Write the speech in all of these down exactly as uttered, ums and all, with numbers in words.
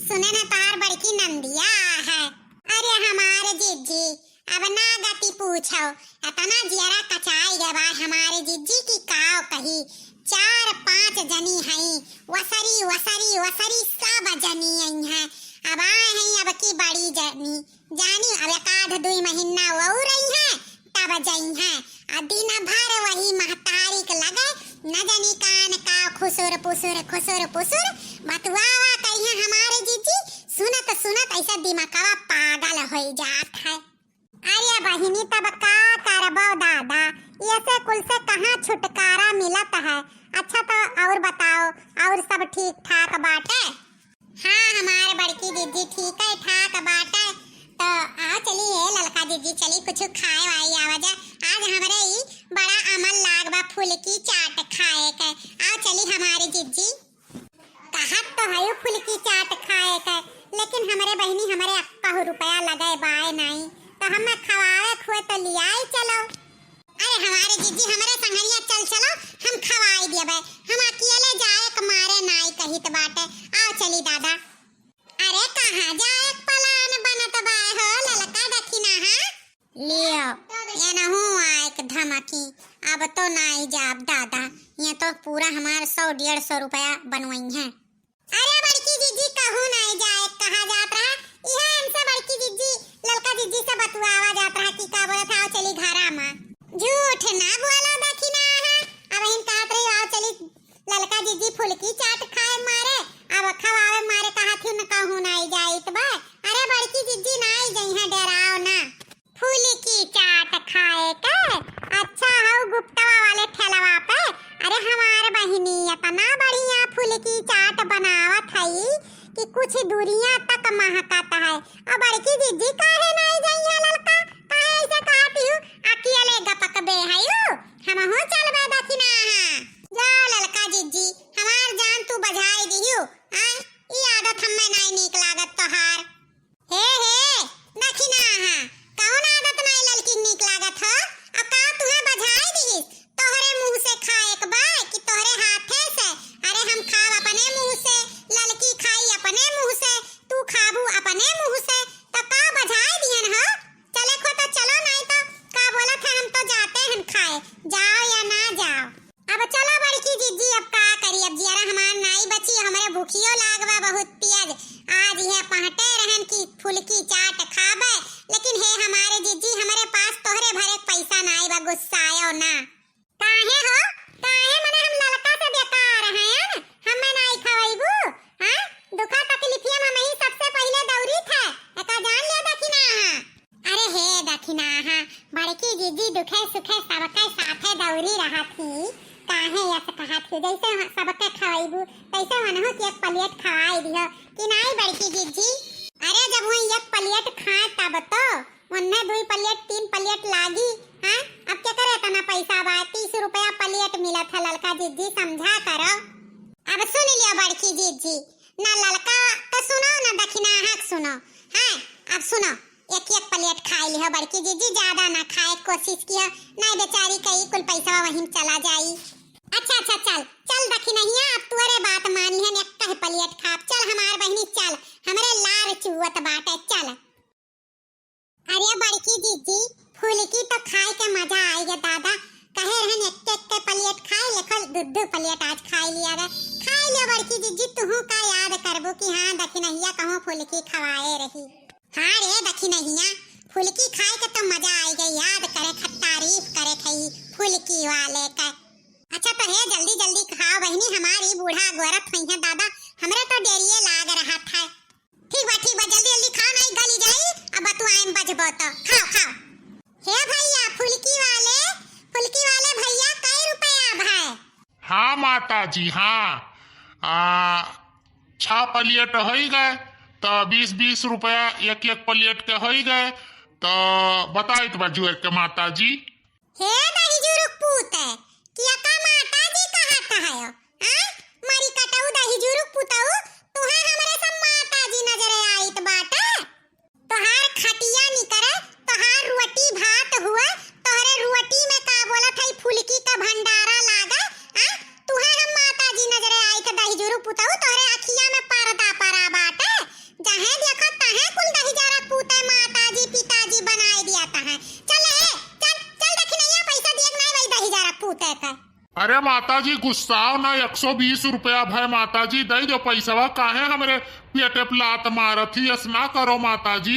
सुने न, तोहार बड़की नंदिया है। अरे हमारे जिज्जी, अब ना गति पूछो, इतना जियरा कचाई गवा हमारे जिज्जी की काव कही। चार पांच जनी हई, वसरी, वसरी, वसरी सब जनी आई हैं। अब आए हैं अब की बड़ी जनी, जानी अब एक आध दुई महीना वो रही हैं, तब जई हैं। आ दिन भर वही महतारी के लगे, न जानी कान का खुसुर पुसुर, खुसुर पुसुर, बतुआवा कही हैं हमारे जिज्जी। सुनत सुनत ऐसा दिमागवा पागल हो जात है। अरे बहिनी, तब का करबो दादा, ये से कुल से कहाँ छुटकारा मिलत है। अच्छा तो और बताओ, और सब ठीक ठाक बाटे? हाँ, हमार बड़की जिज्जी ठीक है ठाक बाटे। तो आओ चली हे ललका जिज्जी, चली कुछ खाए वाए आवा जा। आज हमरे ई बड़ा अमल लाग बा फुलकी चाट खाए के। आओ चली हमारी जिज्जी। कहत तो हयू फुलकी चाट खाए के, लेकिन हमरे बहिनी हमरे अक्कहु रुपया लगे बाय नाई, तो हमें खवावे खुए तो लियाई चलो। अरे हमारे जिज्जी, हमरे संगरिया चल चलो, हम खवाई देबे, हम अकेले जाए के मारे नाई कहित बाटे। आओ चली दादा। अरे कहाँ जाए के plan बनत बाय हो ललका दखिना, हाँ? लियो, एनहू आए के धमकी, अब तो नाई जाब दादा, ये तो पूरा हमार सौ डेढ़ सौ रुपया बनवई हैं। अरे बड़की जिज्जी, कहूँ नाई जाए कहा जात रहा, इहे हमसे बड़की जिज्जी, ललका जिज्जी से बतुआवा जात रहा कि का बोलत है, आओ चली घरा मा। झूठ ना बोलो दखिना, हाँ, अब हम कहत रही, आओ चली ललका जिज्जी फुलकी चाट खाए मारे, अब खवावे मारे कहा थी न कहूँ नाई जाइत बा। अरे बड़की जिज्जी नाई जइहाँ, डेराओ ना। फुलकी चाट खाए के? अच्छा, हऊ गुप्तवा वाले ठेलवा पे। अरे हमार बहिनी इतना बढ़िया फुलकी चाट बनावत हई कि कुछ दुरिया तक महकत है। और बड़की जिज्जी काहे नाई जइहाँ ललका? काहे ऐसे कहती हूँ? अकेले गपक बे हयू? हमहू चलबे दखिना, हाँ। जा ललका जिज्जी, हमार जान तू बझाई दिहू। आय, ई आदत हम्मे नाई नीक लागत तोहार। हे, हे, दखिना, हाँ, कौन आदत नाई ललकी नीक लागत हो? अब का तुहे बझाई दिहिस? तोहरे मुँह से खाए के बा कि तोहरे हाथे से? अरे हम खाब अपने मुँह से, ललकी खाई अपने मुँह से, तू खाबू अपने मुँह से, तो का बझाई दिहन हो? चले खो तो चलो, नाई तो का बोलत है, हम तो जाते हन खाए, जाओ या ना जाओ। अब चलो बड़की जिज्जी, अब का करी, अब जियरा हमार नाई बची, हमरे भूखियो लाग बा बहुत तेज। आज ये पहटे रहन की फुलकी चाट खाबे, लेकिन हे हमारे जिज्जी, हमरे पास तोहरे भरे के पैसा नाई बा, गुस्सायो ना। काहे हो? काहे मने हम ललका से बेकार हैं? हमें नाई खवैबू? हाँ? दुखा तकलीफिया में हम ही सबसे पहिले दौरी थे, एका जान लिया दखिना, हाँ। अरे हे दखिनाहा, बड़की जिज्जी दुखे सुखे सबके साथे दौरी रहत ही, काहे यस कहत ही, जैसे ह-, सबके खवाइबू, तैसे वनहु के एक plate खवाई दिहो, कि नाई बड़की जिज्जी? अरे जब वही एक plate खाए तब तो, वन्ने दुई plate, तीन plate लागी, हाँ? अब केकरे इतना पैसा बा, तीस रुपया plate मिलत है ललका जिज्जी, समझा करो। अब सुन लियो बड़की जिज्जी, ना ललका के सुनो, ना दखिनाहा के सुनो, हाँ? अब सुनो, एक एक plate खाई लिहो बड़की जिज्जी, ज्यादा ना खाए के कोशिश किहो, नाई बेचारी कई कुल पैसा वहीं चला जाई। अच्छा, अच्छा, चल, चल दखिनहिया, अब तोरे बात मान लिहन, एक कह plate खाब, चल हमार बहिनी, चल, हमरे लार चुअत बाटे, चल। अरे बड़की जिज्जी, फुलकी तो खाए के मजा आई गे दादा, कहे रहन एक एक के plate खाए, लेखल दू दू plate आज खाए लिया रे। खाए लियो बड़की जिज्जी, तुहू का याद करबू कि हाँ दखिनहिया कहूँ फुलकी खवाए रही। हाँ रे दखिनहिया, फुलकी खाए के तो मजा आई गई, याद करे ख-, तारीफ करे खई फुलकी वाले का। अच्छा तो हे जल्दी जल्दी खाओ बहिनी, हमारी बूढ़ा गोरत हुई है दादा, हमरे तो डेरिये लाग रहा था। ठीक बा, ठीक बा, जल्दी जल्दी खाओ, नहीं गली जाई, अब बतुआए में बजबो तो। खाओ, खाओ। हे भैया, फुलकी वाले, फुलकी वाले भैया, कई रुपया भाई? हाँ माता जी, हाँ। आ, छह plate होई गए, तो बीस बीस रुपया एक एक plate के होई गए, तो बताइत बा जुए के माता जी। हे दहिजुरुक पूत, किया का माता जी कहत हयो? आय, मरी कटऊ दहिजुरुक पुतऊ, तुहे हमरे सब माता जी नजरे आइत बाटे। तोहार खटिया निकरे, तोहार रोटी भात हुए, तोहरे रोटी में का बोलत हई फुलकी का भंडारा लागे, आय, तुहे हम माता जी नजरे आइत दहिजुरुक पुतऊ, तोहरे अखिया में पर्दा परा बाटे। अरे माता जी, गुस्साओ ना, एक सौ बीस रुपया भय माता जी, दइ दो पैसवा, काहे हमरे पेटे पे लात मारत ही, अस ना करो माता जी।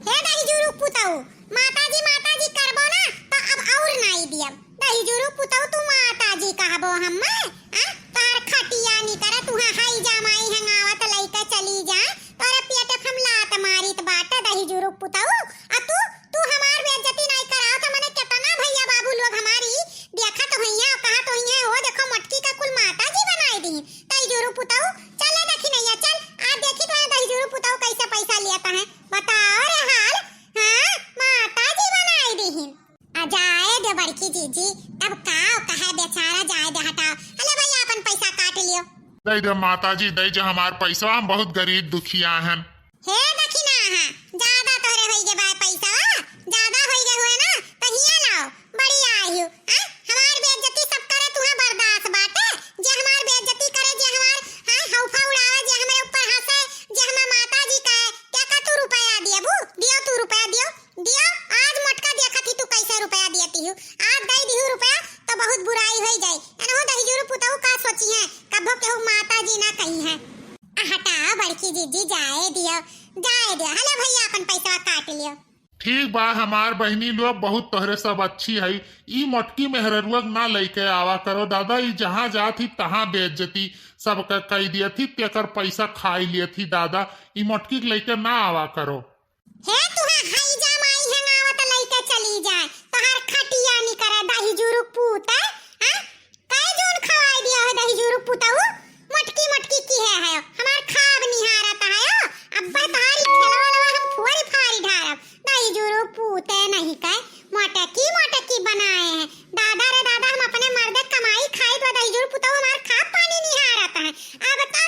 हे दहिजुरुक पुतऊ, माता जी, माता जी करबो ना, त अब और नाई दियब। दहिजुरुक पुतऊ, तू माता जी कहबो हम्मे? आ? तोहार खटिया निकरे, तुहा हई जमाई हंगावत लइके चली जा, तोरे पेटे पे हम लात मारित बाटे दहिजुरुक पुतऊ। आ तू, तू हमार बेइज्जती नाई करावत, मने केतना भैया बाबू लोग हमारी देखत होइहैं, कहत होइहैं, "हो देखो मोटकी का कुल माता जी बनाई दिहिन।" दहिजुरुक पुतऊ, चले दखिनैया, चल, आज देखी तो दहिजुरुक पुतऊ कैसे पैसा लेत हैं। बताओ रे हाल, हाँ, माता जी बनाई दिहिन। आ जाए दे बड़की जीजी, तब का कहे बेचारा, जाए दे, हटाओ। अले भैया, अपन पैसा काट लियो। दइ दे माता जी, दइ दे हमार पैसा, हम बहुत गरीब दुखिया हन। हे दखिना, हाँ, ज्यादा तोहरे होई गे बाय पैसा, ज्यादा होई गे हुए ना, तो हिया लाओ, बड़ी आई हो, हाँ? हमार बेइज्जती सब करे तुहा बर्दाश्त बाटे, जे हमार बेइज्जती करे, जे हमार, हाँ, हौफा उड़ावे, जे हमरे ऊपर हंसे, जे हमार माता जी कहे, क्या का तू रुपया दियो बू? दियो तू रुपया दियो, दियो, आज मोटका देखत ही तू कैसे रुपया दियती हूँ, आज दे दिहू रुपया तो बहुत बुराई होई जाई, एनहु दहिजुरु पुतऊ का सोची है, कभो केहू माता जी ना कही है। आ हटा बड़की जीजी, जाए दियो, जाए दियो। हलो भैया, अपन पैसा काट लियो। ठीक बा हमार बहिनी लोग, बहुत तोहरे सब अच्छी है। ई मोटकी मेहररुआ के ना लइके आवा करो दादा, ई जहाँ जात ही तहाँ बेइज्जती सबका कई दियत ही, तेकर पैसा खाई लियत ही दादा, ई मोटकी के लइके ना आवा करो। हे तुहा हई जमाई हंगावत लइके चली जाए, तोहार खटिया निकरे दहिजुरु पूत, हाँ? कै जून खवाई दिया है दहिजुरु पुतऊ? मोटकी मोटकी की है, है हमार खाब निहारत है। अब तोहारी खेलवा लवा हम फुआरी फारी ढारब। दहिजुरु पूते नहीं कै मोटकी मोटकी बनाए हैं। दादा रे दादा, हम अपने मर्दे कमाई खाई तो दहिजुरु पुतऊ हमार खाब पानी निहारत है। अब तो